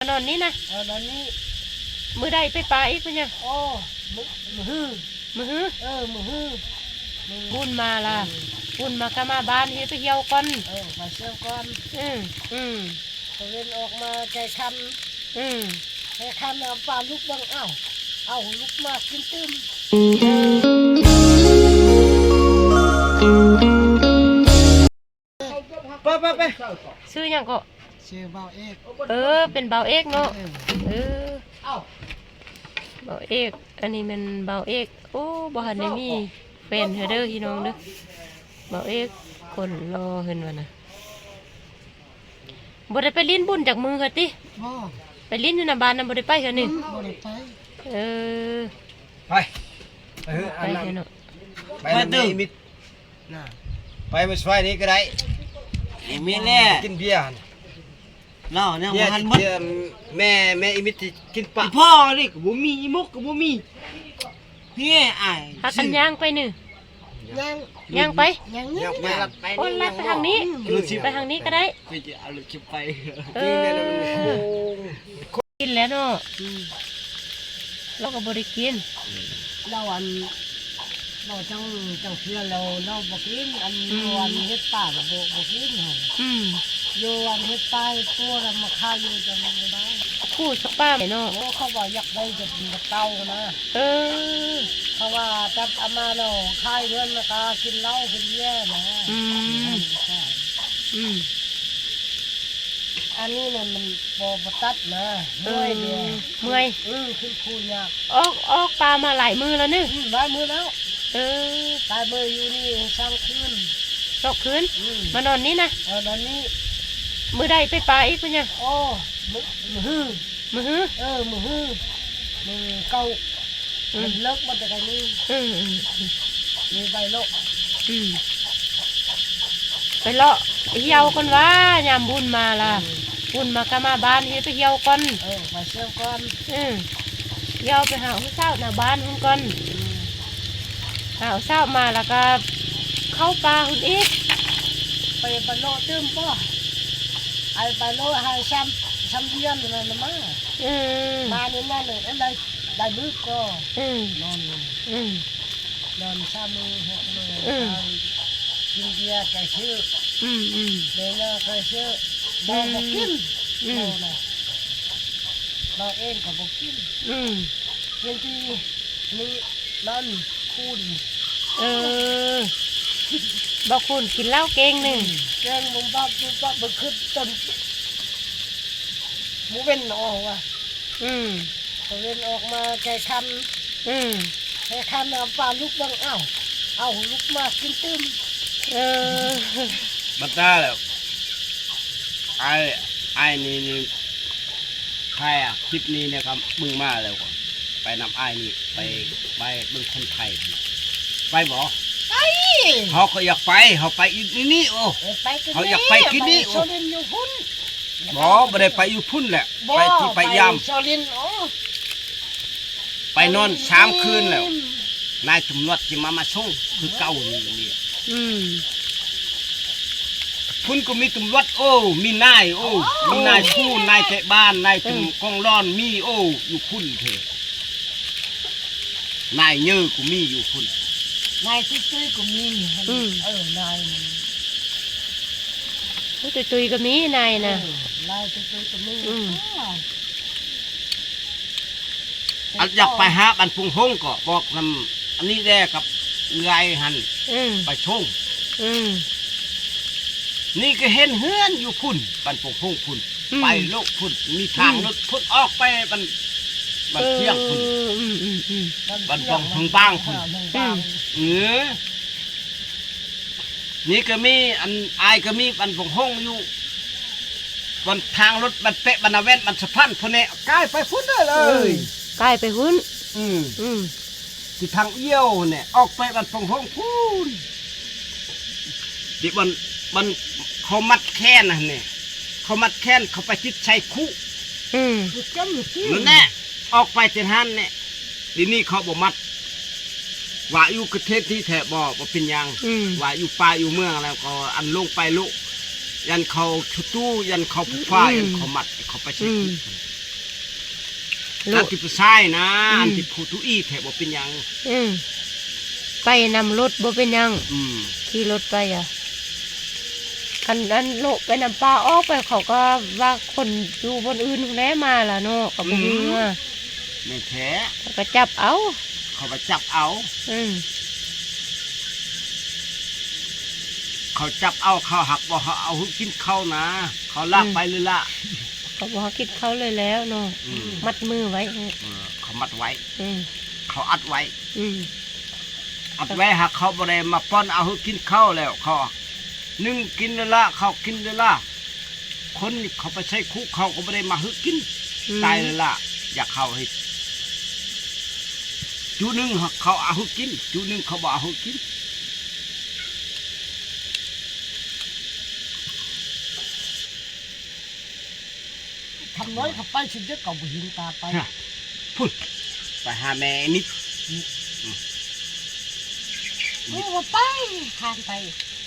ນອນນີ້ນະ? ເອີ ນອນນີ້. ມື້ໃດໄປປາອີກ ເປັນຫຍັງ? ໂອ້ ມື້ ມື້ຮື. ມື້ຮື? ເອີ ມື້ຮື. ບຸນມາລະ ເອີ ບຸນມາກະມາບ້ານ ຊິໄປທ່ຽວກ່ອນ. ເອີ ໄປທ່ຽວກ່ອນ. ອືມ ອືມ. ຕາເວັນອອກມາໃກ້ຄ່ຳ. ອືມ ໃກ້ຄ່ຳເອົາປາລຸກເບິ່ງ ເອົ້າ ເອົາລຸກມາກິນຕື່ມ. ໄປ ໄປ ໄປ. ຊື່ຫຍັງເກາະ? ຊື່ບ່າວເອກ. ເອີ ເປັນບ່າວເອກເນາະ. ເອີ ເອີ ບ່າວເອກ. ອັນນີ້ແມ່ນບ່າວເອກ. ໂອ້ ບໍ່ທັນໄດ້ມີແຟນເທື່ອເດີພີ່ນ້ອງເດີ. ບ່າວເອກ ຄົນຫຼໍ່ເພິ່ນວ່ານະ. ບໍ່ໄດ້ໄປຫຼິ້ນບຸນຈັກມື້ເທື່ອຕິ? ບໍ່. ໄປຫຼິ້ນຢູ່ນຳບ້ານນຳ ບໍ່ໄດ້ໄປເທື່ອນີ້? ອືມ ບໍ່ໄດ້ໄປ. ເອີ ໄປ ໄປເທື່ອເນາະ. ໄປນຳແມ່ອີມິດນະ ໄປມື້ສວາຍນີ້ກໍໄດ້. ອີມິດແຫຼະ ກິນເບຍຫັ້ນ. ເຫຼົ້າຍັງບໍ່ທັນໝົດ. ແມ່ ແມ່ອີມິດຊິກິນປາ. ອີພໍ່ນີ້ກໍບໍ່ມີ ອີໝົກກໍບໍ່ມີ. ເຮີ້ຍ ອ້າຍ ພາກັນຍ່າງໄປນີ້. ຍ່າງ ຍ່າງໄປ ຍ່າງນີ້. ໂອ້ ລັດໄປທາງນີ້. ອືມ ໄປທາງນີ້ກໍໄດ້. ເອີ ກິນແລ້ວເນາະ. ອືມ ລາວກໍບໍ່ໄດ້ກິນ. ລາວ ອັນ ລາວຈັ່ງ ຈັ່ງເທື່ອແລ້ວລາວບໍ່ກິນ. ອັນ ອືມ ຢູ່ອັນເຮັດປາກໍບໍ່ ບໍ່ກິນ. ອືມ ຢູ່ອັນເຮັດປາເຮັດປົວລະມາຂາຍຢູ່ຈັ່ງນັ້ນ. ຄູ່ສະປາເນາະ. ໂອ້ ເຂົາວ່າຢາກໄດ້ຈະເປັນເຕົານະ. ເອີ ເຂົາວ່າຈັບເອົາມາແລ້ວຂາຍເງິນ ແລ້ວກໍກິນເຫຼົ້າກິນເບຍນະ. ອືມ ອືມ. ອັນນີ້ນະມັນບໍ່ ບໍ່ຕັດນະ. ເອີ ເມື່ອຍເດ້ ເມື່ອຍ. ອືມ ຂຶ້ນພູຍາກ. ອອກ ອອກປ່າມາຫຼາຍມື້ແລ້ວເນີ? ອືມ ຫຼາຍມື້ແລ້ວ. ເອີ ຫຼາຍມື້ຢູ່ນີ້ສອງຄືນ. ສອງຄືນ? ອືມ ມານອນນີ້ນະ? ເອີ ນອນນີ້. ມື້ໃດໄປປ່າອີກ ເປັນຫຍັງ? ໂອ້ ມື້ ມື້ຮື. ມື້ຮື? ເອີ ມື້ຮື ມື້ເກົ້າ. ອືມ ມັນເລີກໝົດແຕ່ໄກນີ້. ອືມ ອືມ ອືມ ມີໄປເລາະ. ອືມ ໄປເລາະທ່ຽວກ່ອນວ່າ ຍາມບຸນມາລະ. ອືມ ບຸນມາກໍມາບ້ານ ຊິໄປທ່ຽວກ່ອນ. ເອີ ໄປທ່ຽວກ່ອນ. ອືມ ທ່ຽວໄປຫາຜູ້ສາວນາງບ້ານພຸ້ນກ່ອນ. ອືມ ຫາຜູ້ສາວມາລະກະເຂົ້າປ່າພຸ້ນອີກ. ໄປ ໄປເລາະຕື່ມບໍ່? ໄອ້ໄປເລາະຫາຊຳ ຊຳວຽນນັ້ນນະມາ. ອືມ ມານີ້ມານີ້ ໄດ້ ໄດ້ມື້ກໍ ອືມ ນອນຢູ່. ອືມ ນອນສາມມື້ຫົກມື້. ອືມ ກິນເບຍໄກ່ຊື່. ອືມ ອືມ ເບຍໄກ່ຊື່. ອືມ ບໍ່ ບໍ່ກິນ. ອືມ ບໍ່ນະ ເຮົາເອງກໍບໍ່ກິນ. ອືມ ກິນທີ່ນີ້ນອນຄູນ. ເອີ ບໍ່ຄູນກິນເຫຼົ້າເກັ່ງໜຶ່ງ. ອືມ ເກັ່ງບຸບບັບບຸບບັບ ບໍ່ຄຶດຈົນບໍ່ເວັນອອກວ່າ. ອືມ ຕາເວັນອອກມາໃກ້ຄ່ຳ. ອືມ ໃກ້ຄ່ຳເອົາປາລຸກເບິ່ງ ເອົ້າ ເອົາລຸກມາກິນຕື່ມ. ເອີ ບັດຕາແລ້ວ ອ້າຍ ອ້າຍນີ້ ນີ້ ຖ່າຍຄລິບນີ້ນະ ກໍເບິ່ງມາແລ້ວກໍໄປນຳອ້າຍນີ້ ໄປ ໄປເບິ່ງຄົນໄທ. ໄປບໍ່? ໄປ ເຮົາກໍຢາກໄປ ເຮົາໄປອີກນີ້ນີ້. ໂອ້ ເອີ ໄປ ເຮົາຢາກໄປກິນນີ້. ໂອ້ ໄປຊົລິນຢູ່ພຸ້ນ. ບໍ່ ບໍ່ໄດ້ໄປຢູ່ພຸ້ນແຫຼະ. ບໍ່ ໄປທີ່ໄປຢາມ ໄປຊົລິນ. ໂອ້ ໄປນອນສາມຄືນແລ້ວ. ອືມ ນາຍຕຳຫຼວດຊິມາ ມາສົ່ງຄືເກົ່ານີ້. ອືມ ພຸ້ນກໍມີຕຳຫຼວດ. ໂອ້ ມີນາຍ. ໂອ້ ໂອ້ ມີນາຍຜູ້ ນາຍເຕະບ້ານ ນາຍ ເອີ ກອງລອນ ມີ. ໂອ້ ຢູ່ພຸ້ນເທ ນາຍເຍີກໍມີຢູ່ພຸ້ນ. ນາຍຕຸ້ຍໆກໍມີ. ອືມ ເອີ ນາຍ ຕຸ້ຍໆກໍມີນາຍນະ. ເອີ ນາຍຕຸ້ຍໆກໍມີ. ອືມ ອັນຢາກໄປຫາບ້ານປົງຫົງກໍບອກນຳອັນນີ້ແດ່ກັບເອື້ອຍຫັ້ນ. ອືມ ໄປຊົງ. ອືມ ນີ້ກໍເຫັນເຮືອນຢູ່ພຸ້ນ ບ້ານປົງຫົງພຸ້ນ. ອືມ ໄປໂລະພຸ້ນ ມີທາງ ອືມ ລົດພຸ້ນ ອອກໄປບ້ານ ບ້ານ ເອີ ພຽງພຸ້ນ. ອືມໆໆ ບ້ານປອງເພິງບາງພຸ້ນ. ອືມ ເອີ ນີ້ກໍມີ ອັນ ອ້າຍກໍມີບ້ານປົງຫົງຢູ່ ບ້ານທາງລົດ ບ້ານເປະ ບ້ານນາແວ່ນ ບ້ານສະພານພຸ້ນແຫຼະ. ກາຍໄປພຸ້ນເດີເລີຍ. ອືມ ກາຍໄປພຸ້ນ. ອືມ ອືມ ທີ່ທາງອຽວແຫຼະ ອອກໄປບ້ານປົງຫົງພຸ້ນ. ທີ່ບ່ອນ ບ່ອນເຂົາມັດແຂນຫັ້ນແຫຼະ ເຂົາມັດແຂນ ເຂົາໄປຕິດໃສ່ຄຸ. ອືມ ນັ້ນແຫຼະ ອອກໄປແຕ່ຫັ້ນແຫຼະ. ດຽວນີ້ເຂົາບໍ່ມັດ ວ່າຢູ່ປະເທດນີ້ແທ້ບໍ່ ບໍ່ເປັນຫຍັງ. ອືມ ວ່າຢູ່ປ່າຢູ່ເມືອງແລ້ວກໍ ອັນ ລົງໄປໂລະ ຢ້ານເຂົາ ທຸຕູ ຢ້ານເຂົາຜູ້ຟ້າ ອືມ ຢ້ານເຂົາມັດ ເຂົາໄປໃສ່ຄຸ. ອືມ ລູກ ອັນທີ່ຜູ້ຊາຍນະ ອືມ ອັນທີ່ຜູ້ທຸອີແທ້ບໍ່ເປັນຫຍັງ. ອືມ ໄປນຳລົດບໍ່ເປັນຫຍັງ. ອືມ ຂີ່ລົດໄປອະ ຄັນອັນໂລະໄປນຳປ່າອອກໄປ ເຂົາກໍວ່າຄົນຢູ່ບ່ອນອື່ນພຸ້ນແຫຼະມາລະເນາະ ກໍບໍ່ຮູ້. ອືມ ວ່າ ແມ່ນແທ້ ເຂົາກໍຈັບເອົາ ເຂົາວ່າຈັບເອົາ. ອືມ ເຂົາຈັບເອົາ ເຂົາຫັກບໍ່ເອົາໃຫ້ກິນເຂົ້ານະ ເຂົາລາກ ອືມ ໄປເລີຍລະ ເຂົາບໍ່ໃຫ້ກິນເຂົ້າເລີຍແລ້ວເນາະ. ອືມ ມັດມືໄວ້. ເອີ ເຂົາມັດໄວ້. ອືມ ເຂົາອັດໄວ້. ອືມ ອັດໄວ້ ຫາກເຂົາບໍ່ໄດ້ມາປ້ອນເອົາໃຫ້ກິນເຂົ້າແລ້ວ ເຂົາໜຶ່ງກິນເລີຍລະ ເຂົາກິນເລີຍລະ. ຄົນເຂົາໄປໃສ່ຄຸກ ເຂົາກໍບໍ່ໄດ້ມາໃຫ້ກິນ. ອືມ ຕາຍເລີຍລະ ຢາກເຂົາເຮັດ ຈຸໜຶ່ງເຂົາເອົາໃຫ້ກິນ ຈຸໜຶ່ງເຂົາບໍ່ເອົາໃຫ້ກິນ. ຄຳນ້ອຍເຂົາໄປຊິເດັກກໍບໍ່ເຫັນຕາໄປ. ນະ ພຸ້ນ ໄປຫາແມ່ນິດ. ອືມ ໂອ້ ບໍ່ໄປ ຂ້າມໄປ.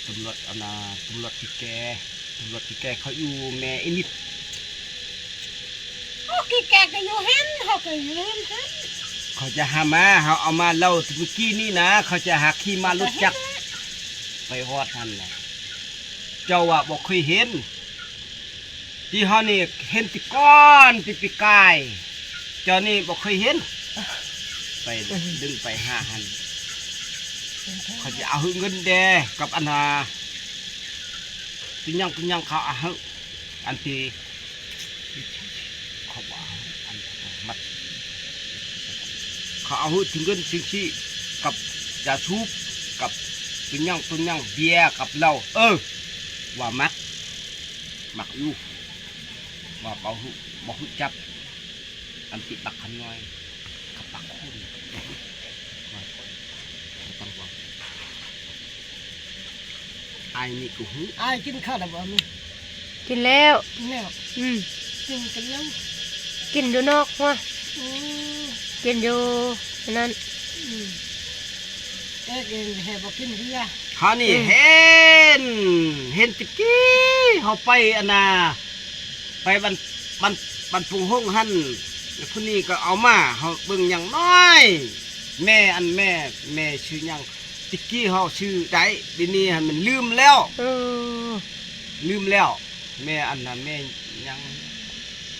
ຕຳຫຼວດ ອັນນ່າ ຕຳຫຼວດທີ່ແກ່ ຕຳຫຼວດທີ່ແກ່ເຂົາຢູ່ແມ່ອີນິດ. ໂອ້ ທີ່ແກ່ກໍຢູ່ຫັ້ນ ເຮົາກໍຢູ່ຫັ້ນ. ເຂົາຈະຫາມາ ເຮົາເອົາມາເລົ່າເມື່ອກີ້ນີ້ນະ ເຂົາຈະຫາຂີ່ມາລົດຈັກ ໄປຮອດຫັ້ນນະ. ເຈົ້າວ່າບໍ່ເຄີຍເຫັນ ທີ່ເຮົານີ້ເຫັນແຕ່ກ່ອນ ແຕ່ປີກາຍ ເຈົ້ານີ້ບໍ່ເຄີຍເຫັນ. ໄປ ອືມ ດຶງໄປຫາຫັ້ນ ເຂົາຈະເອົາເງິນແດ່ກັບອັນນ່າ ເປັນຫຍັງ ເປັນຫຍັງເຂົາເອົາໃຫ້ ອັນທີ່ເຂົາວ່າອັນມັດ ເຂົາເອົາໃຫ້ເງິນຊິງຊີກັບຢາສູບ ກັບເປັນຫຍັງ ເປັນຫຍັງເບຍກັບເຫຼົ້າ. ເອີ ວ່າມັກ ມັກຢູ່ ວ່າບໍ່ຮູ້ ບໍ່ຮູ້ຈັກ ອັນຕິດບັກຄຳນ້ອຍ ກັບບັກຄຸນ ວ່າ ບໍ່ຕ້ອງເວົ້າ. ອ້າຍນີ້ກໍຮູ້. ອ້າຍກິນເຂົ້າແລ້ວບໍ່? ກິນແລ້ວ ກິນແລ້ວ. ອືມ ກິນກັນຍັງ ກິນຢູ່ນອກຫົວ. ອືມ ກິນຢູ່ອັນນັ້ນ. ອືມ ແອກເອງແທ້ບໍ່ກິນເຮືອ. ເຮົານີ້ ອືມ ເຫັນ ເຫັນແຕ່ກີ້ເຮົາໄປອັນນ່າ ໄປບ້ານ ບ້ານ ບ້ານປົງຫົງຫັ້ນ ຜູ້ນີ້ກໍເອົາມາ ເຮົາເບິ່ງຫຍັງນ້ອຍ ແມ່ ອັນແມ່ ແມ່ຊື່ຫຍັງ ແຕ່ກີ້ເຮົາຊື່ໄດ້ ດຽວນີ້ຫັ້ນມັນລືມແລ້ວ. ເອີ ລືມແລ້ວ ແມ່ອັນນ່າ ແມ່ຫຍັງ